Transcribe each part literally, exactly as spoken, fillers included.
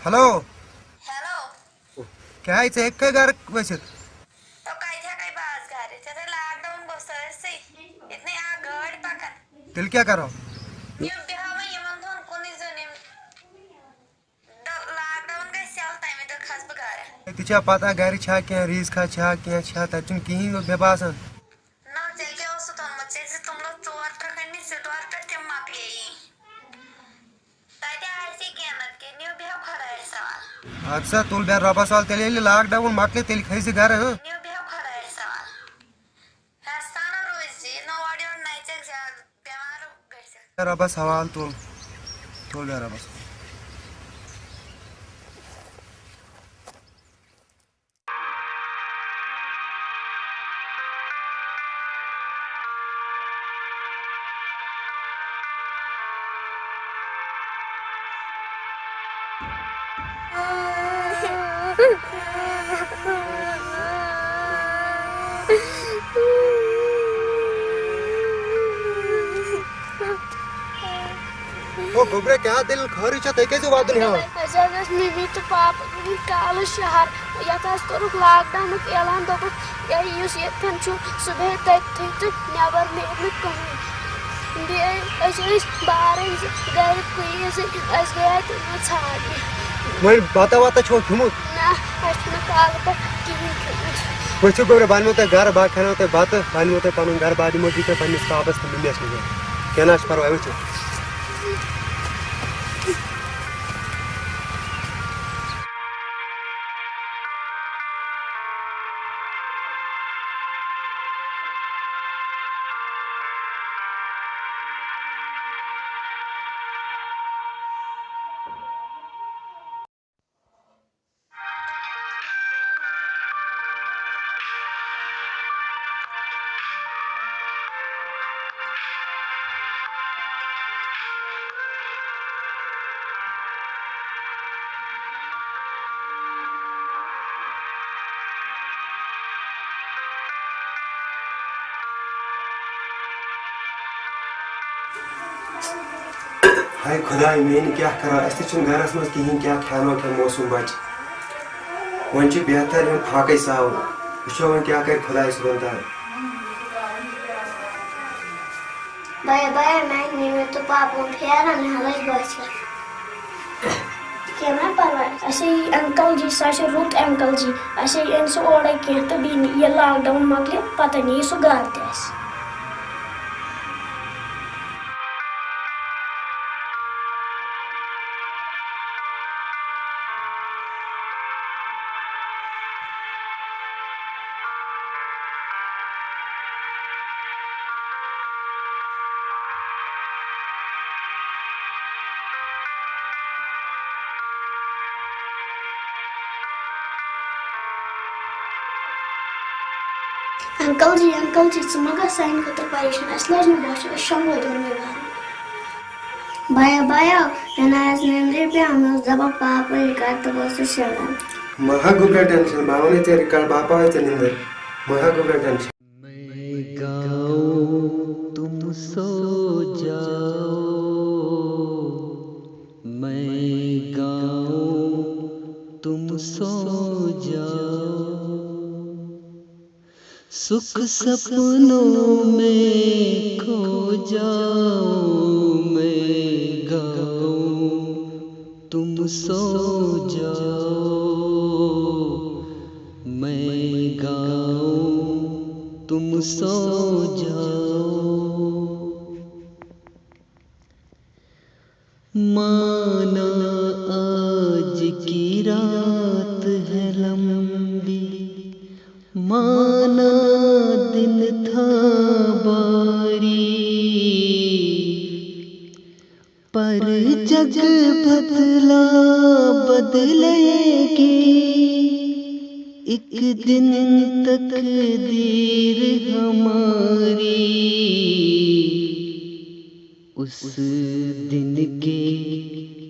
Hello. Hello. کیٛاہ، ژٕ ہیٚککھا گرٕ ؤسِتھ؟ تو کتہِ ہیٚکے بہٕ آز گرٕ؟ ژےٚ تۄہہِ لاک ڈاوُن گوٚو سٲرسٕے۔ ییٚتہِ نے آ گٲڑۍ پکان۔ تیٚلہِ کیٛاہ کرو؟ یِم بیٚہوان یِمن دۄہن کُنُے زوٚن یِم۔ دَ-، لاک ڈاوُن گژھِ یَلہٕ، تَمہِ دۄہ کھَسہٕ بہٕ گَرٕ۔ تہِ چھا پتہ گرِ چھا کینٛہہ ریٖز کھا چھا کینٛہہ چھا، تَتہِ چھُنہٕ کِہیٖنۍ مےٚ باسان۔ نہ، ژےٚ کیٛاہ اوسُتھ اوٚنمُت؟ ژےٚ زِ توٚملَس ژور ترٛکھ أنۍ مٕتۍ، زٕ ڈۄڈ پٮ۪ٹھ تِم مۄکلییی۔ تَتہِ آسہِ کینٛہہ نَتہٕ کینٛہہ، نِو بیٚہو خۄدایَس حوالہٕ۔ اَدٕ سا، تُل بیٚہہ رۄبَس حوالہٕ، تیٚلہِ ییٚلہِ لاک ڈاوُن مۄکلہِ، تیٚلہِ کھٔسۍ زِ گرٕ، ہٕنٛہ؟ نِو بیٚہو خۄدایَس حوالہٕ۔ ہٮ۪س سان روٗزۍ زِ، نہ اورٕ یورٕ نَژٮ۪کھ زیادٕ، بٮ۪مار گژھِ۔ رۄبَس حوالہٕ تُل، تُل بیٚہہ رۄبَس حوالہٕ۔ او گوٚبرا، کیٛاہ دٔلیٖل؟ خٲرٕے چھا؟ تُہۍ کیٛازِ وَدُن ہٮ۪وان؟ اَسہِ حظ ٲس مِمی تہٕ پاپہٕ گٔمٕتۍ کالہٕ شہر۔ یَتھ حظ کوٚرُکھ لاک ڈاونُک اعلان، دوٚپُکھ، "یہِ یُس ییٚتٮ۪ن چھُ، سُہ بیٚہہِ تٔتھٕے تہٕ نٮ۪بر نیرِ نہٕ کٕہٕنۍ۔" بیٚیہِ أسۍ ٲسۍ بارٕنۍ زٕ گرِ کُیہِ زٕ، أسۍ گٔیے تِمن ژھانٛڈنہِ۔ وۄنۍ بَتہٕ وَتہٕ چھُوا کھیوٚمُت؟ نہ، اَسہِ چھُنہٕ کالہٕ پٮ۪ٹھ کِہیٖنۍ کھیوٚمُت۔ ؤتھِو گوٚبرا، بہٕ اَنہٕ تۄہہِ گرٕ، بہٕ کھٮ۪ناوٕ تۄہہِ بَتہٕ، بہٕ اَنہٕ تۄہہِ پَنُن گرٕ، بہٕ دِمو تۄہہِ پنٛنِس پاپَس تہٕ مٔمِیَس نِش۔ کینٛہہ نہ حظ چھُ پَرواے، ؤتھِو۔ ہاے خۄداے میٛانہِ، کیٛاہ کَرو؟ اَسہِ تہِ چھُنہٕ گَرَس منٛز کِہیٖنۍ، کیٛاہ کھٮ۪نو کھٮ۪مو سُہ بَچہِ؟ وۄنۍ چھُ بہتر یِم فاقَے ساوو، وٕچھو وۄنۍ کیٛاہ کَرِ خۄداے صٲبَن تہٕ۔ بایا بایا، میٛانہِ مٔمی تہٕ پاپہٕ ووٚن پھیران، مےٚ لٔج بۄچھِ۔ کینٛہہ نہ پرواے، اَسے یی انکل جی، سُہ چھُ رُت انکل جی، اَسے أنۍ سُہ اورَے کینٛہہ تہٕ بیٚیہِ نہٕ یہِ لاک ڈاوُن مۄکلہِ، پَتہٕ نِیہِ سُہ گرٕ تہِ اَسہِ۔ انکل جی، انکل جی، ژٕ مہ گژھ سانہِ خٲطرٕ پریشان، اَسہِ لٔج نہٕ بۄچھِ، أسۍ شۄنٛگو دۄنوَے بارٕنۍ۔ بایا، بایا، مےٚ نہ آسہِ نیٚنٛدرٕے پیٚوان، مےٚ اوس دَپان پاپہٕ یہِ کَر تہٕ بہٕ اوسُس شۄنٛگان۔ مہ ہا گوٚبرا ٹٮ۪نشَن، بہٕ ہاوَنے ژےٚ رِکارڈ، بہٕ ہاوَے ژےٚ نیٚنٛدٕر، مہ ہا گوٚبرا ٹٮ۪نشَن۔ میں گاؤں تم سو جاؤ، میں گاؤں تم سو جاؤ، سکھ سپنوں میں کھو جاؤ، میں گاؤں تم سو جاؤ، میں گاؤں تم سو جاؤ۔ مانا آج کی رات ہے لمبی، مانا دن تھا باری، پر جگ بدلا بدلے گی، ایک دن تقدیر ہماری۔ اس دن کے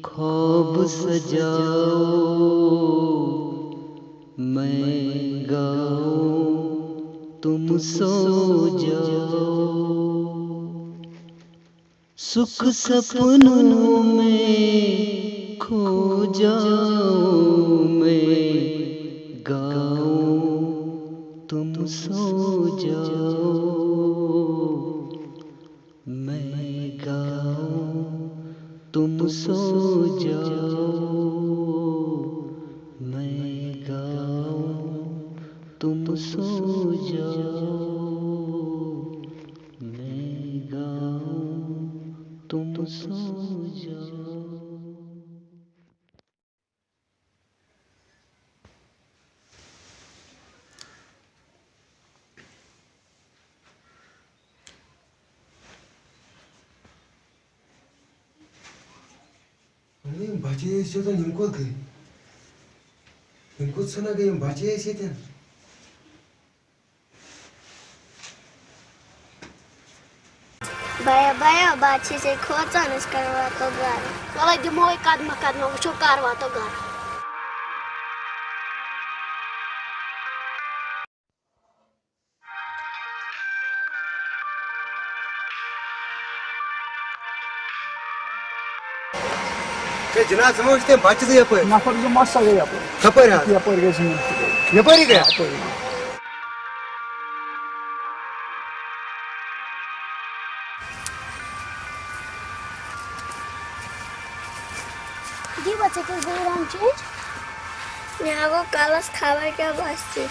خواب سجاؤ، میں گاؤں تم سو جاؤ۔ سکھ سپنوں میں کھو جاؤ، तुम सो जाओ, मैं गाऊं, तुम सो जाओ, मैं गाऊं, तुम सो जाओ। اَہَن، یِم بَچے ٲسۍ ییٚتٮ۪ن، یِم کوٚت گٔے؟ یِم کوٚت سَنا گٔے؟ یِم بَچے ٲسۍ ییٚتٮ۪ن۔ بیا، بیا، بہٕ چھِ ژےٚ کھوژان، أسۍ کَر واتو گَرٕ۔ وَلَے دِمو وۄنۍ قدمہٕ قدمہٕ، وٕچھو کَر واتو گَرٕ۔ ہے جناب، ژٕ ما وٕچھ تٔمۍ بَچہٕ زٕ یَپٲرۍ؟ نفر زٕ ما سا گٔے یَپٲرۍ۔ کَپٲرۍ حظ؟ یَپٲرۍ گٔے زٕ نفر۔ یَپٲری گٔے؟ یَپٲرۍ۔ دیٖبا، ژےٚ کیٛازِ گوٚو رنٛگ change؟ مےٚ ہا گوٚو کَلَس خبر کیٛاہ باسہِ۔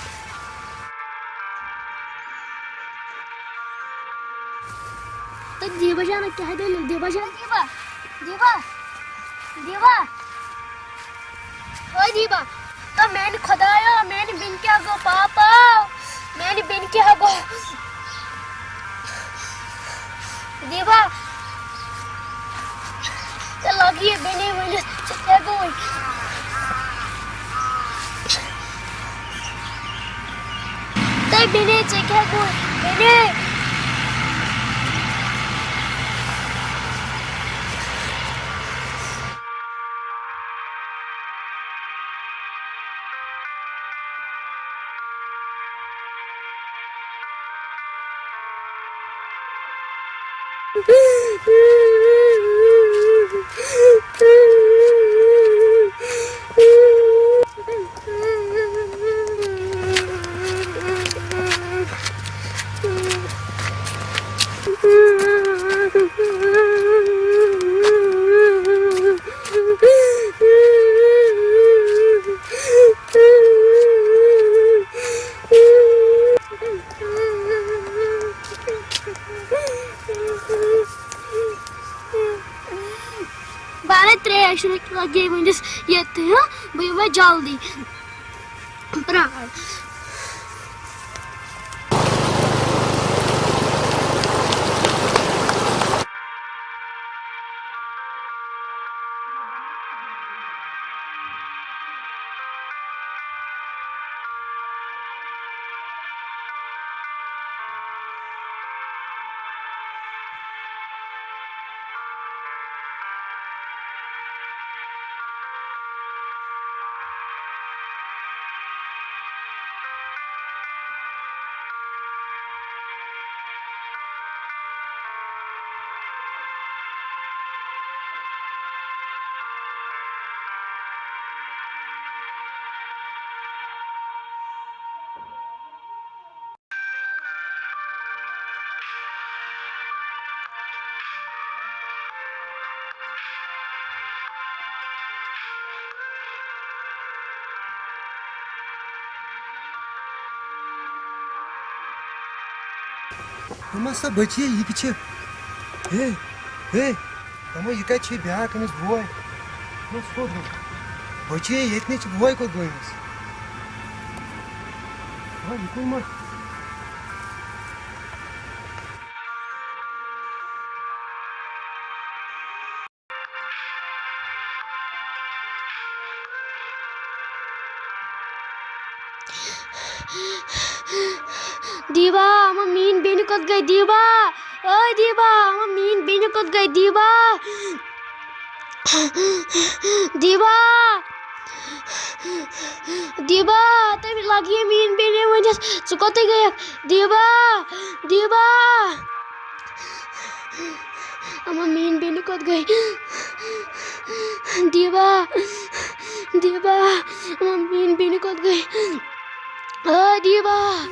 تہٕ دیٖبا جانہ، کیٛاہ دٔلیٖل؟ دیٖبا جان، دیٖبا، دیٖبا، دیٖبا۔ او دیٖبا، تو میانہِ خۄدایو، میانہِ بیٚنہِ کیٛاہ گوٚو؟ پاپا، میانہِ بیٚنہِ کیٛاہ گوٚو؟ دیٖبا، ژےٚ لگہِ یہِ بیٚنے ؤنِتھ، ژےٚ کیٛاہ گوٚوُے؟ تہٕ بیٚنے، ژےٚ کیٛاہ گوٚو؟ بیٚنے۔ بارہ ترٛیش لگے وٕنِس ییٚتہِ، ہہ؟ بہٕ یِمے جلدی۔ پرٛار۔ ہُمہ سا بچی، یہِ تہِ چھِ۔ ہے، ہے، دوٚپمَے، یہِ کَتہِ چھِ بیٛاکھ أمِس بوے؟ نہ، سُہ کوٚت گوٚو؟ بچی، ییٚتہِ نَے چھِ، بوے کوٚت گوٚو أمِس؟ آ، یہِ کُن ما؟ دیٖبا، اما میٛٲنۍ بیٚنہِ کوٚت گٔے؟ دیٖبا، اے دیٖبا، اما میٛٲنۍ بیٚنہِ کوٚت گٔے؟ دیٖبا، دیٖبا، دیٖبا، تٔمِس لگہِ ہے میٛٲنۍ بیٚنہِ ؤنِتھ، ژٕ کوٚتٕے گٔیَکھ؟ دیٖبا، دیٖبا۔ اما میٛٲنۍ بیٚنہِ کوٚت گٔے؟ دیٖبا، دیٖبا، اما میٛٲنۍ بیٚنہِ کوٚت گٔے؟ آ، دیٖبا۔